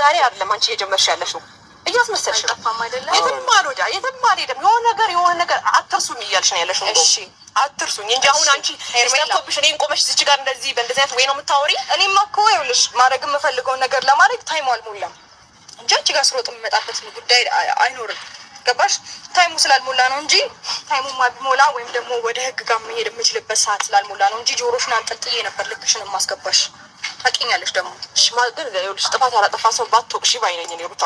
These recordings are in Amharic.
ዛሬ አይደለም አንቺ እየጀመርሽ ያለሽው፣ እያስመሰልሽ ነው። የትም አልወዳ የትም አልሄድም። የሆነ ነገር የሆነ ነገር አትርሱኝ እያልሽ ነው ያለሽው። እሺ አትርሱኝ እንጂ አሁን አንቺ ጠፍቶብሽ እኔን ቆመሽ እዚች ጋር እንደዚህ በእንደዚህ አይነት ወይ ነው የምታወሪ? እኔማ እኮ ይኸውልሽ ማድረግ የምፈልገውን ነገር ለማድረግ time ኡ አልሞላም እንጂ አንቺ ጋር ስሮጥ የምመጣበት ጉዳይ አይኖርም። ገባሽ? time ኡ ስላልሞላ ነው እንጂ time ኡ ቢሞላ ወይም ደግሞ ወደ ህግ ጋር መሄድ የምችልበት ሰዓት ስላልሞላ ነው እንጂ ጆሮሽን አንጠልጥዬ ነበር ልክሽን የማስገባሽ። ታውቂኛለሽ ደግሞ። እሺ ማለት ግን ይኸውልሽ ጥፋት ያላጠፋ ሰው ባትወቅሺ ባይ ነኝ እኔ ሩታ።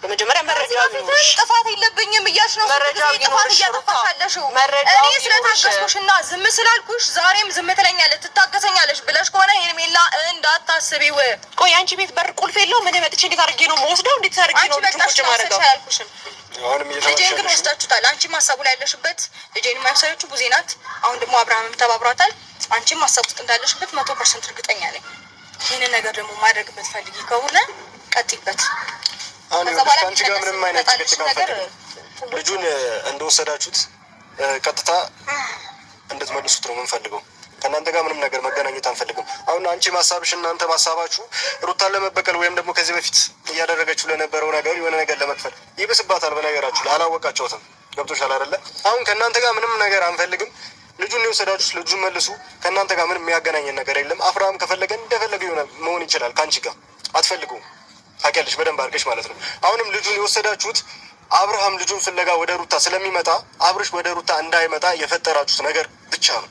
በመጀመሪያ መረጃ በፊትም ጥፋት የለብኝም እያልሽ ነው። መረጃ ብዙ ጊዜ ጥፋት እያጠፋሽ ያለሽው። እኔ ስለታገስኩሽ እና ዝም ስላልኩሽ ዛሬም ዝም ትለኛለሽ፣ ትታገሰኛለሽ ብለሽ ከሆነ ሄርሜላ እንዳታስቢው። ቆይ አንቺ ቤት በር ቁልፍ የለውም። እኔ መጥቼ እንዴት አድርጌ ነው የምወስደው? እንዴት አድርጌ አንቺ ነው ልጁን በቃሽ ቁጭ ማድረገው? አላልኩሽም። አሁንም ልጄን ግን ወስዳችሁታል። አንቺም ሀሳቡ ላይ ያለሽበት ልጄን የማይወሰደችው ቡዜ ናት። አሁን ደግሞ አብርሃምም ተባብሯታል። አንቺም ሀሳብ ውስጥ እንዳለሽበት 100% እርግጠኛ ነኝ። ይህንን ነገር ደግሞ ማድረግ የምትፈልጊ ከሆነ ቀጥይበት። አሁን ከዛ ይኸውልሽ በኋላ ከአንቺ ጋር ምንም አይነት የሚመጣልሽ ጭቅጭቅ ነገር አንፈልግም። ልጁን እንደወሰዳችሁት ቀጥታ እንድትመልሱት ነው የምንፈልገው። ከእናንተ ጋር ምንም ነገር መገናኘት አንፈልግም። አሁን አንቺ ማሳብሽ እናንተ ማሳባችሁ ሩታን ለመበቀል ወይም ደግሞ ከዚህ በፊት እያደረገችው ለነበረው ነገር የሆነ ነገር ለመክፈል ይብስባታል። በነገራችሁ ላይ አላወቃቸውትም። ገብቶሻል አይደለ? አሁን ከእናንተ ጋር ምንም ነገር አንፈልግም። ልጁን የወሰዳችሁት ልጁን መልሱ። ከእናንተ ጋር ምንም የሚያገናኘን ነገር የለም። አብርሃም ከፈለገ እንደፈለገ የሆነ መሆን ይችላል። ከአንቺ ጋር አትፈልጉም። ታውቂያለሽ በደንብ አድርገሽ ማለት ነው። አሁንም ልጁን የወሰዳችሁት አብርሃም ልጁን ፍለጋ ወደ ሩታ ስለሚመጣ አብርሽ ወደ ሩታ እንዳይመጣ የፈጠራችሁት ነገር ብቻ ነው።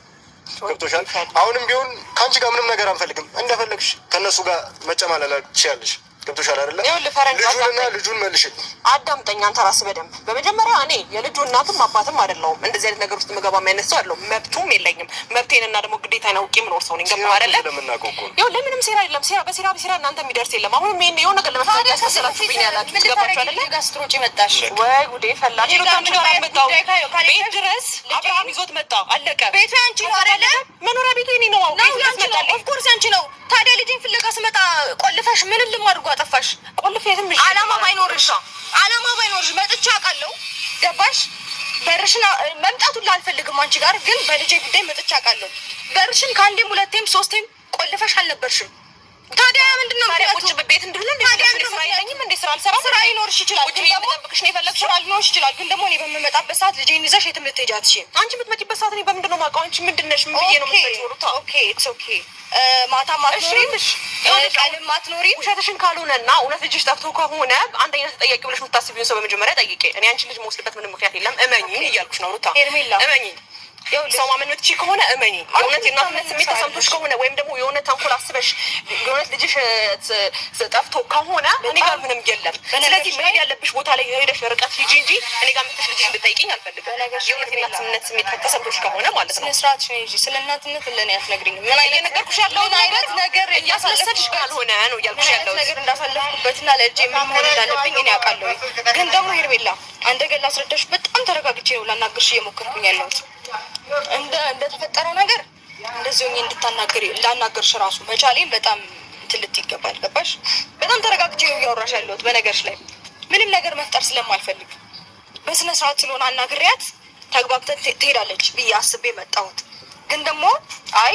ገብቶሻል? አሁንም ቢሆን ከአንቺ ጋር ምንም ነገር አንፈልግም። እንደፈለግሽ ከእነሱ ጋር መጨማለል ትችያለሽ። ገብቶሻል አይደለ? ይኸውልህ ፈረንጅ ልጁንና አዳምጠኝ። ልጁን መልሽልኝ። አዳምጠኝ አንተ ራስህ በደንብ። በመጀመሪያ እኔ የልጁ እናትም አባትም አይደለሁም። እንደዚህ አይነት ነገር ውስጥ የምገባ አይነት ሰው አይደለሁም። መብቱም የለኝም። መብቴንና ደግሞ ግዴታዬን አውቄ የምኖር ሰው ነኝ። ገባህ አይደለ? ስለምናውቀው እኮ ነው። ይኸውልህ ምንም ሴራ የለም። ሴራ በሴራ በሴራ እናንተ የሚደርስ የለም። አሁንም ይሄን የሆነ ነገር ለመፍታት ያስመሰላችሁብኝ ነው ያላችሁት። ገባችሁ አይደለ? ጋር ስትሮጪ መጣሽ። ወይ ጉዴ ፈላ። እኔ ሩታ አንቺ ጋር አልመጣሁም። ጉዳይ ቤት ድረስ አብርሃም ይዞት መጣ። አለቀ። ቤቱ ያንቺ ነው አይደለ? መኖሪያ ቤቱ የእኔ ነው። ነው ቤት ድረስ ያንቺ ነው። መጣልኝ። Of course ያንቺ ነው። ታዲያ ልጄን ፍለጋ ስመጣ ቆልፈሽ ምን ልም አድርጎ አጠፋሽ? ቆልፌ የትም ይዤ አላማ ባይኖርሽ አላማ ባይኖርሽ መጥቼ አውቃለሁ። ገባሽ? በርሽን መምጣቱን ላልፈልግም አንቺ ጋር ግን በልጄ ጉዳይ መጥቼ አውቃለሁ። በርሽን ከአንዴም ሁለቴም ሶስቴም ቆልፈሽ አልነበርሽም። ታዲያ ምንድን ነው ታዲያ ምክንያቱ? ቁጭ ቤት እንድል እንዴ? ታዲያ ስራ የለኝም እንዴ? ስራ አልሰራም? ስራ ይኖርሽ ይችላል፣ ቁጭ ግን ብዬ ደግሞ የምጠብቅሽ ነው የፈለግሽው? ስራ ሊኖርሽ ይችላል፣ ግን ደግሞ እኔ በምመጣበት ሰዓት ልጄን ይዘሽ የትም ልትሄጂ አትችይም። አንቺ የምትመጪበት ሰዓት እኔ በምንድን ነው የማውቀው? አንቺ ምንድን ነሽ? ምን ብዬ ነው የምትመጪው? ሩታ Okay, it's okay። ማታ ማትኖሪም እሺ፣ ቀንም ማትኖሪም ውሸትሽን ካልሆነና እውነት ልጅሽ ጠፍቶ ከሆነ አንደኛ ተጠያቂ ብለሽ የምታስቢውን ሰው በመጀመሪያ ጠይቄ። እኔ አንቺን ልጅ መወስድበት ምንም ምክንያት የለም። እመኚኝ እያልኩሽ ነው ሩታ፣ ሄርሜላ፣ እመኚኝ። ይኸውልሽ ሰው ማመን የምትችይ ከሆነ እመኚ። የእውነት የእናትነት ስሜት ተሰምቶሽ ከሆነ ወይም ደግሞ የሆነ ተንኮል አስበሽ የእውነት ልጅሽ ጠፍቶ ከሆነ እኔ ጋር ምንም የለም። ስለዚህ መሄድ ያለብሽ ቦታ ላይ ሄደሽ ርቀት ሂጂ እንጂ እኔ ጋር መጥተሽ ልጅሽ እንድጠይቂኝ አልፈልግም። የእውነት የእናትነት ስሜት ተሰምቶሽ ከሆነ ማለት ነው። ስነ ስርዓትሽን ይዢ። ስለ እናትነት ለእኔ አትነግሪኝም። ምን አይነት እየነገርኩሽ ያለሁት ምን አይነት ነገር እያስመሰልሽ ካልሆነ ነው እያልኩሽ ምን አይነት ያለሁት። ነገር እንዳሳለፍኩበትና ለልጄ ምን መሆን እንዳለብኝ እኔ አውቃለሁ። ግን ደግሞ ሄርሜላ አንድ ነገር ላስረዳሽ፣ በጣም ተረጋግቼ ነው ላናግርሽ እየሞከርኩኝ ያለሁት። እንደተፈጠረው ነገር እንደዚህ ሆኜ እንድታናግሪ ላናግርሽ ራሱ መቻሌን በጣም ትልት ይገባል። ገባሽ? በጣም ተረጋግቼ ነው እያወራሽ ያለሁት። በነገርሽ ላይ ምንም ነገር መፍጠር ስለማልፈልግ በስነ ስርዓት ስለሆነ አናግሪያት ተግባብተን ትሄዳለች ብዬ አስቤ መጣሁት። ግን ደግሞ አይ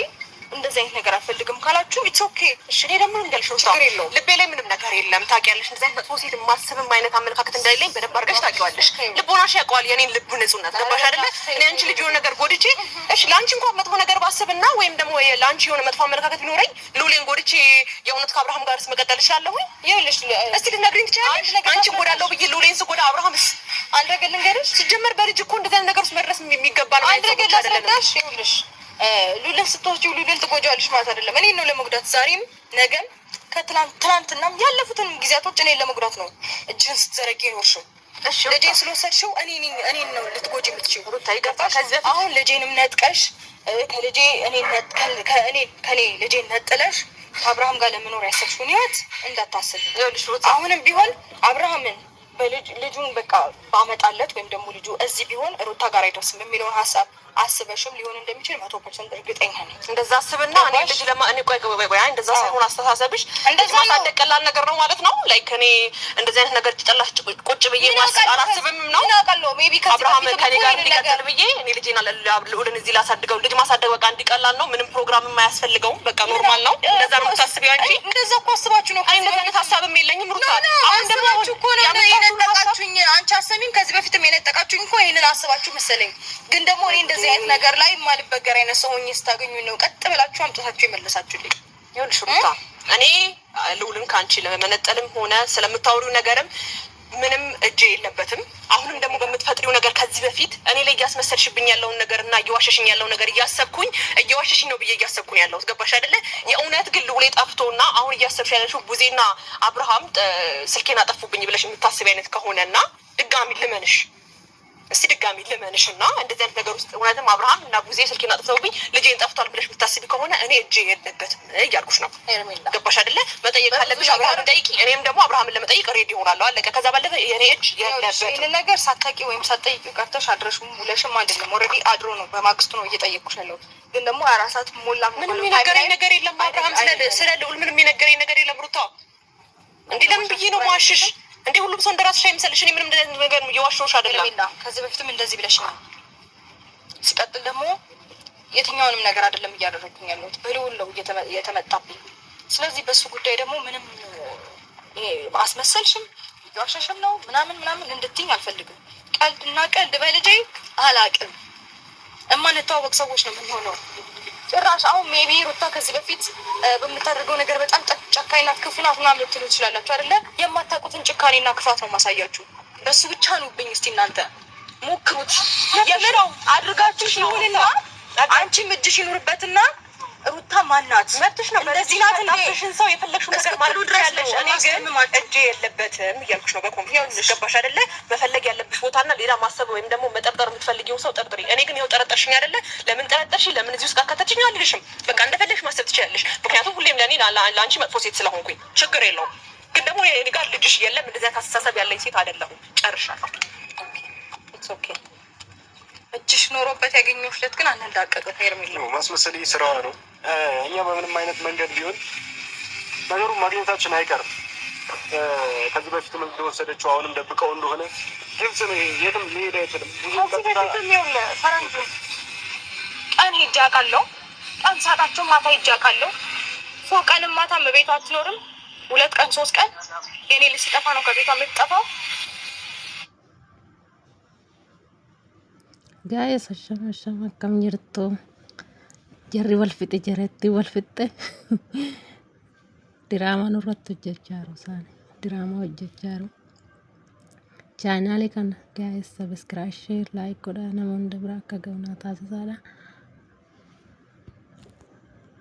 እንደዚህ አይነት ነገር አልፈልግም ካላችሁ it's okay። እሺ እኔ ደግሞ ልንገርሽ ሩታ፣ ችግር የለውም። ልቤ ላይ ምንም ነገር የለም። ታውቂያለሽ፣ እንደዚህ አይነት መጥፎ ሴት የማስብም አይነት አመለካከት እንደሌለኝ በደንብ አድርገሽ ታውቂዋለሽ። ልቦናሽ ያውቀዋል የኔን ልብ ንጹህነት። ገባሽ አይደለ? እኔ አንቺ ልጅ የሆነ ነገር ጎድቼ፣ እሺ ለአንቺ እንኳን መጥፎ ነገር ባስብና ወይም ደግሞ ለአንቺ የሆነ መጥፎ አመለካከት ቢኖረኝ ሉሌን ጎድቼ የእውነት ከአብርሃም ጋርስ መቀጠል እችላለሁኝ? ይኸውልሽ እስቲ ልትነግሪኝ ትችላለሽ? አንድ ነገር አንቺ እጎዳለሁ ብዬ ሉሌን ስጎዳ አብርሃምስ? አንድ ነገር ልንገርሽ፣ ሲጀመር በልጅ እኮ እንደዚህ አይነት ነገር ውስጥ መድረስ የሚገባ ነው። አንድ ነገር ላስረዳሽ። ይኸውልሽ ሉልን ስትወስጂው ሉልን ትጎጂዋለሽ ማለት አይደለም። እኔን ነው ለመጉዳት ዛሬም ነገም ከትላንት ትላንትናም ያለፉትን ጊዜያቶች እኔን ለመጉዳት ነው እጅህን ስትዘረጊ የኖርሽው። እሺ ልጄን ስለወሰድሽው እኔን ነው ልትጎጂ የምትችይው። ሩታ ይገባል። ገባሽ? ከዚህ በፊት አሁን ልጄንም ነጥቀሽ ከልጄ እኔን ከእኔ ከኔ ልጄን ነጥለሽ ከአብርሃም ጋር ለመኖር ያሰብሽውን ህይወት እንዳታስብ። ይኸውልሽ ሩታ አሁንም ቢሆን አብርሃምን በልጅ ልጁን በቃ ባመጣለት ወይም ደግሞ ልጁ እዚህ ቢሆን ሩታ ጋር አይደርስም የሚለውን ሀሳብ አስበሽም ሊሆን እንደሚችል 100% እርግጠኛ ነኝ። እንደዛ አስብና እኔ ልጅ ለማ እኔ ቆይ ቆይ ቆይ፣ እንደዛ ሳይሆን አስተሳሰብሽ እንደዛ ልጅ ማሳደግ ቀላል ነገር ነው ማለት ነው። Like እኔ እንደዚህ አይነት ነገር ጭላሽ ቁጭ ብዬ አላስብም ነው። ምን አውቃለሁ፣ maybe ከዚህ አብርሃም በፊትም ከኔ እኮ ጋር ይሄንን እንዲቀጥል ነገር ብዬ እኔ ልጄን ልዑልን እዚህ ላሳድገው፣ ልጅ ማሳደግ በቃ እንዲቀላል ነው። ምንም ፕሮግራም የማያስፈልገውም በቃ normal ነው። እንደዛ ነው የምታስቢው አንቺ? እንደዛ እኮ አስባችሁ ነው። አይ እንደዛ አይነት ሀሳብም የለኝም ሩታ። No፣ አሁን ደግሞ አስባችሁ እኮ ነው ያመጣችሁን ሀሳብ የነጠቃችሁኝ። አንቺ አሰሚም ከዚህ በፊትም የነጠቃችሁኝ እኮ ይሄንን አስባችሁ መሰለኝ። ግን ደግሞ እኔ እንደዚህ አይነት ነገር ላይ የማልበገር አይነት ሰው ሆኜ ስታገኙኝ ነው ቀጥ ብላችሁ አምጥታችሁ የመለሳችሁልኝ። ይኸውልሽ ሩታ፣ እኔ ልዑልን ከአንቺ ለመነጠልም ሆነ ስለምታወሪው ነገርም ምንም እጄ የለበትም። አሁንም ደግሞ በምትፈጥሪው ነገር ከዚህ በፊት እኔ ላይ እያስመሰልሽብኝ ያለውን ነገር እና እየዋሸሽኝ ያለውን ነገር እያሰብኩኝ እየዋሸሽኝ ነው ብዬ እያሰብኩኝ ያለሁት፣ ገባሽ አይደለ? የእውነት ግን ልዑሌ ጠፍቶና አሁን እያሰብሽ ያለሽው ቡዜና አብርሃም ስልኬን አጠፉብኝ ብለሽ የምታስቢ አይነት ከሆነና ድጋሚ ልመንሽ፣ እስቲ ድጋሚ ልመንሽ እና እንደዚህ አይነት ነገር ውስጥ እውነትም አብርሃም እና ቡዜ ስልኬን አጥፍተውብኝ ልጄን ጠፍቷል ብለሽ የምታስቢ ከሆነ እኔ እጄ የለበትም እያልኩሽ ነው። ሄርሜላ፣ ገባሽ አይደለ? መጠየቅ ካለብሽ አብርሃምን ጠይቂ። እኔም ደግሞ አብርሃምን ለመጠየቅ ready እሆናለሁ። አለቀ። ከዛ ባለፈ የእኔ እጅ የለበትም። ይህንን ነገር ሳታቂ ወይም ሳትጠይቂው ቀርተሽ አድረሽም ውለሽም አይደለም። Already አድሮ ነው፣ በማግስቱ ነው እየጠየቅኩሽ ያለሁት። ግን ደግሞ 4 ሰዓት ሞላ ምንም የነገረኝ ነገር የለም አብርሃም ስለ ልዑል ምንም የነገረኝ ነገር የለም። ሩታ፣ እንዴ ለምን ብዬ ነው ማዋሽሽ? እንዴ ሁሉም ሰው እንደራስሽ አይምሰልሽ። እኔ ምንም እንደዚህ አይነት ነገር እየዋሸሁሽ አይደለም። ሄርሜላ፣ ከዚህ በፊትም እንደዚህ ብለሽ ነው። ሲቀጥል ደግሞ የትኛውንም ነገር አይደለም እያደረግኩኝ ያለሁት፣ በልዑል ነው የተመጣብኝ። ስለዚህ በሱ ጉዳይ ደግሞ ምንም ይሄ አስመሰልሽም እየዋሸሽም ነው ምናምን ምናምን እንድትኝ አልፈልግም። ቀልድና ቀልድ በልጄ አላቅም። እማንተዋወቅ ሰዎች ነው የምንሆነው። ጭራሽ አሁን maybe ሩታ ከዚህ በፊት በምታደርገው ነገር በጣም ጨካኝ ናት፣ ክፉ ናት ምናምን ልትሉ ትችላላችሁ አይደለ? የማታውቁትን ጭካኔና ክፋት ነው ማሳያችሁ። በሱ ብቻ ኑብኝ። እስቲ እናንተ ሞክሩት። የምር አድርጋችሁ ይሁንና አንቺም እጅሽ ይኑርበትና ሩታ ማናት? መብትሽ ነው። እንደዚህ ናት እንዴ? መጣብሽን ሰው የፈለግሽው ነገር ማለት እስክትሉ ድረስ ትችያለሽ። ነው እኔ ግን ማስቀምማችሁ። እጄ የለበትም እያልኩሽ ነው በ confidence፣ ገባሽ አይደለ? መፈለግ ያለብሽ ቦታና ሌላ ማሰብ ወይም ደግሞ መጠርጠር የምትፈልጊው ሰው ጠርጥሪ። እኔ ግን ይኸው ጠረጠርሽኝ አይደለ? ለምን ጠረጠርሽኝ? ለምን እዚህ ውስጥ አካተችኝ አልልሽም። በቃ እንደፈለግሽ ማሰብ ትችያለሽ። ምክንያቱም ሁሌም ለእኔ ለአንቺ መጥፎ ሴት ስለሆንኩኝ ችግር የለውም። ግን ደግሞ እኔ ጋር ልጅሽ የለም፣ እንደዚህ አይነት አስተሳሰብ ያለኝ ሴት አይደለሁም። ጨርሻለሁ። It's okay። እጅሽ ኖሮበት ያገኘሁሽ ዕለት ግን አንላቀቅም ሄርሜላ። ነው ማስመሰል ስራዋ ነው። እኛ በምንም አይነት መንገድ ቢሆን ነገሩን ማግኘታችን አይቀርም። ከዚህ በፊትም እንደወሰደችው አሁንም ደብቀው እንደሆነ ግልጽ ነው። ይሄ የትም ሊሄድ አይችልም። ብዙ ከዚህ በፊትም ይኸውልህ ፈረንጁ ቀን ሄጄ አውቃለሁ። ቀን ሳጣቸው ማታ ሄጄ አውቃለሁ። ሰው ቀንም ማታም ቤቷ አትኖርም። 2 ቀን 3 ቀን የኔ ልጅ ሲጠፋ ነው ከቤቷ የምትጠፋው። Guys, ashama ashama, akkam jirtu? Jarri wal fixe, jaratti wal fixe. Diraamaa nurratti hojjechaa jiru isaan. Diraamaa hojjechaa jiru. Chaanaalii kana guys, subscribe, share, like godhaa, nama hunda bira akka ga'u naa taasisaadha.